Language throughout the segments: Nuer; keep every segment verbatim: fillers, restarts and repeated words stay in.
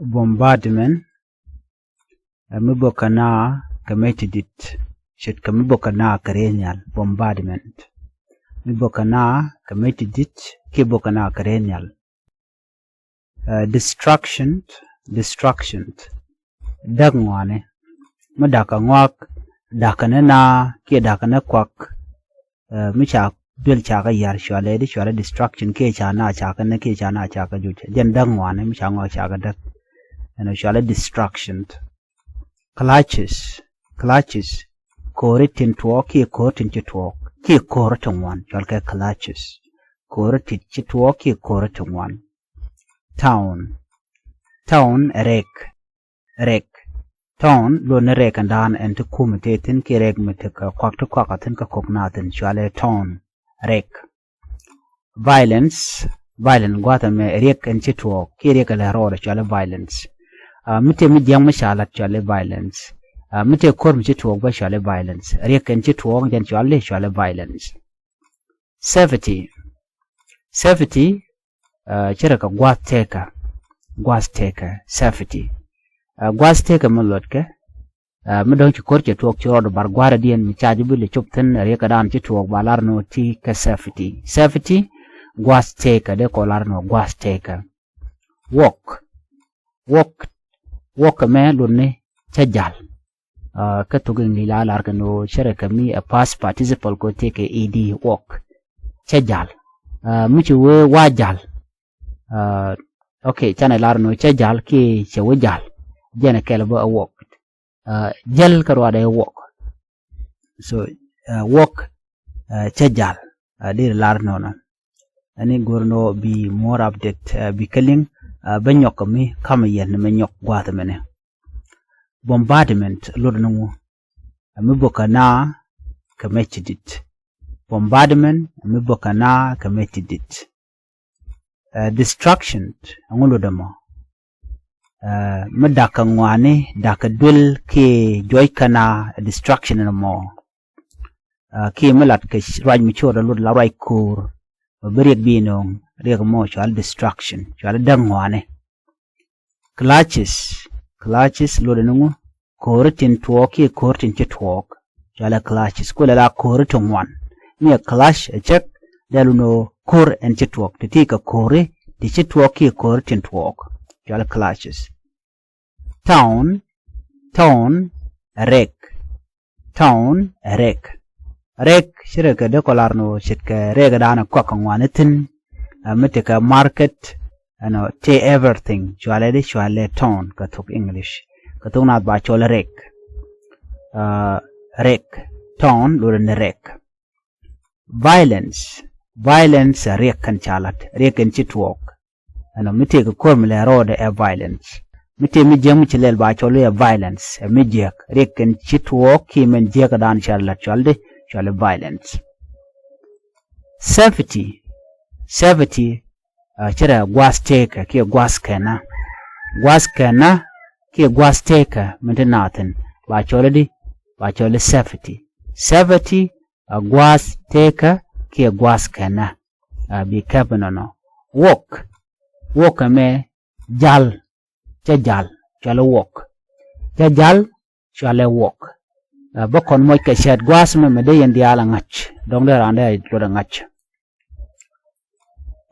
Bombardment, ɛ mi bok kɛ naa kɛ mec ti dit. Ce̱tkɛ mi bok kɛ naa kɛ rɛy nhial. Bombardment, mi bok kɛ naa kɛ mec ti dit kiɛ bok kɛ naa kɛ rɛy nhial. Ɛ, destruction, destruction, däk ŋɔaani. Mi da̱k kɛ ŋɔak, da̱k kɛ ni naa kiɛ da̱k kɛ ni kuak. Ɛ, mi ca duel ca kɛ yar, cɔalɛ di, cɔalɛ destruction, kiɛ ca naa ca kɛ ni, kiɛ ca naa ca kɛ juc. Jɛn däk ŋɔaani mi ca ŋɔak ca kɛ däk. Ɛn cɔalɛ destruction. Clashes, clashes, ko̱ri tin tuɔɔk kiɛ ko̱ri tin ci tuɔɔk kiɛ ko̱ri ti ŋuan, cɔalkɛ clashes. Ko̱ri ti ci tuɔɔk kiɛ ko̱ri ti ŋuan. Town, town, rɛk, rɛk. Town luɔt ni rɛk ɛn daan ɛn ti kum ti thi̱n kiɛ rɛk mi ti kɛ kuak ti kuak a thi̱n kä kok na thi̱n, cɔalɛ town, rɛk. Violence, violence, gua̱a̱th ɛmɛ riɛk ɛn ci tuɔɔk kiɛ riɛk ɛlɛ rɔɔdɛ, cɔalɛ violence. Ɛ, mi tëë mi jiäk mi ca la̱t, cɔalɛ violence. Ɛ, mi tëë ko̱r mi ci tuɔɔk bä, cɔalɛ violence. Riɛk ɛn ci tuɔɔk jɛn cɔalɛ, cɔalɛ violence. Safety, safety, ɛ, ci rɛ kɛ gua̱a̱th tëkä, gua̱a̱th tëkä, safety. Ɛ, gua̱a̱th tëkä mi luɔtkɛ, ɛ, mi dɔ̱ŋ ci ko̱r cɛ tuɔɔk ci rɔɔdɛ bar gua̱a̱rä diɛn mi ca ji̱ bi lɛ cop thi̱n, ɛ, riɛkä daan ci tuɔɔk ba lar ni ɣöö ti kɛ safety. Safety, gua̱a̱th tëkä, dee kɔ lar ni ɣöö gua̱a̱th tëkä. Walk, walk, walk ɛmɛ luɔt ni cä jal. Ɛ, kä thok English la lar kɛ ni ɣöö cɛ rɛ kɛ mi ɛ past participle kɛ tëë kɛ ed, walk. Cä jal. Ɛ, mi ci wee wa jal. Ɛ, okay, canɛ lar ni ɣöö cä jal kiɛ cɛ wee jal. Jɛn ɛ kɛl bä ɛ walk. Ɛ, jäl kä ruaadɛ ɛ walk. So, ɛ, walk, ɛ, cä jal. Ɛ, deri lar nɔnɔ. Ɛn i̱ go̱r nɔ bi more update, ɛ, bi kä liŋ, ɛ, bä nyɔk kɛ mi kamɛ yɛn ni mɛ nyɔk gua̱a̱th mɛnɛ. Bombardment luɔt ni ŋu? Ɛ mi bok kɛ naa kɛ mec ti dit. Bombardment, ɛ mi bok kɛ naa kɛ mec ti dit. Ɛ, destruction, ɛŋu luɔt ɛmɔ? Ɛ, mi da̱k kɛ ŋɔaani, da̱k kɛ duel kiɛ juɔc kɛ naa, ɛ, destruction ɛmɔ. Ɛ, kiɛ mi lat kɛ ruac mi cot a luɔt la ruac ko̱o̱r. Bɛ bi riɛk bi nööŋ, riɛk mɔ cɔal destruction, cɔal däk ŋɔaani. Clashes, clashes luɔt ni ŋu? Ko̱ri tin tuɔɔk kiɛ ko̱ri tin ci tuɔɔk, cɔalɛ clashes. Kulɛ la ko̱ri ti ŋuan. Mi ɛ clash ɛ cäk, dee lu ni ɣöö ko̱r ɛn ci tuɔɔk. Ti ti kɛ ko̱ri ti ci tuɔɔk kiɛ ko̱ri tin tuɔɔk, cɔalɛ clashes. Town, town, rɛk. Town, rɛk. Rɛk, ci rɛk kɛ dee kɔ lar ni ɣöö ce̱tkɛ rɛk daan ɛ kuak kɛ ŋuan ithin. Ɛ, mi tekɛ market, ɛnɔ, tëë everything, cɔalɛ di, cɔalɛ town kɛ thok English. Kɛ thok naath ba cɔl rɛk. Ɛ, rɛk, town, luɔt ni rɛk. Violence, violence, ɛ riɛk kɛn ca la̱t, riɛk kɛn ci tuɔɔk. Ɛnɔ, mi tëë kɛ ko̱r mi lɛ rɔɔdɛ ɛ violence. Mi tëë mi jiäk mi ci lɛl ba cɔl i̱ ɛ violence, ɛ mi jiäk. Riɛk kɛn ci tuɔɔk kiɛ mɛn jiäk daan ca la̱t, cɔal di, cɔal i̱ violence. Safety, safety, ɛ, ci rɛ gua̱a̱th tëkä kiɛ gua̱a̱th kɛnä. Gua̱a̱th kɛnä kiɛ gua̱a̱th tëkä min ti naath thi̱n, ba cɔl i̱ di, ba cɔl i̱ safety. Safety, ɛ gua̱a̱th tëkä kiɛ gua̱a̱th kɛnä. Ɛ, bi kɛp inɔnɔ. Walk, walk ɛmɛ jal, cä jal, cɔalɛ walk. Cä jal, cɔalɛ walk. Ɛ, bä kɔn moc kɛ cäät gua̱a̱th mɛ, mɛ dee yɛn diaal ɛ ŋa̱c, dɔ̱ŋ dee raan dee a luɔt ɛ ŋa̱c.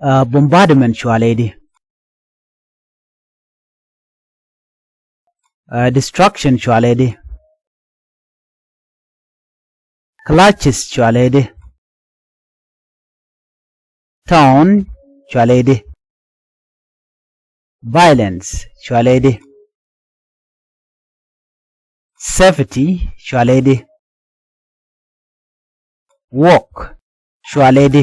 Ɛ, bombardment cɔalɛ di. Ɛ, destruction cɔalɛ di. Clashes cɔalɛ di. Town cɔalɛ di. Violence cɔalɛ di. Safety cɔalɛ di. Walk cɔalɛ di.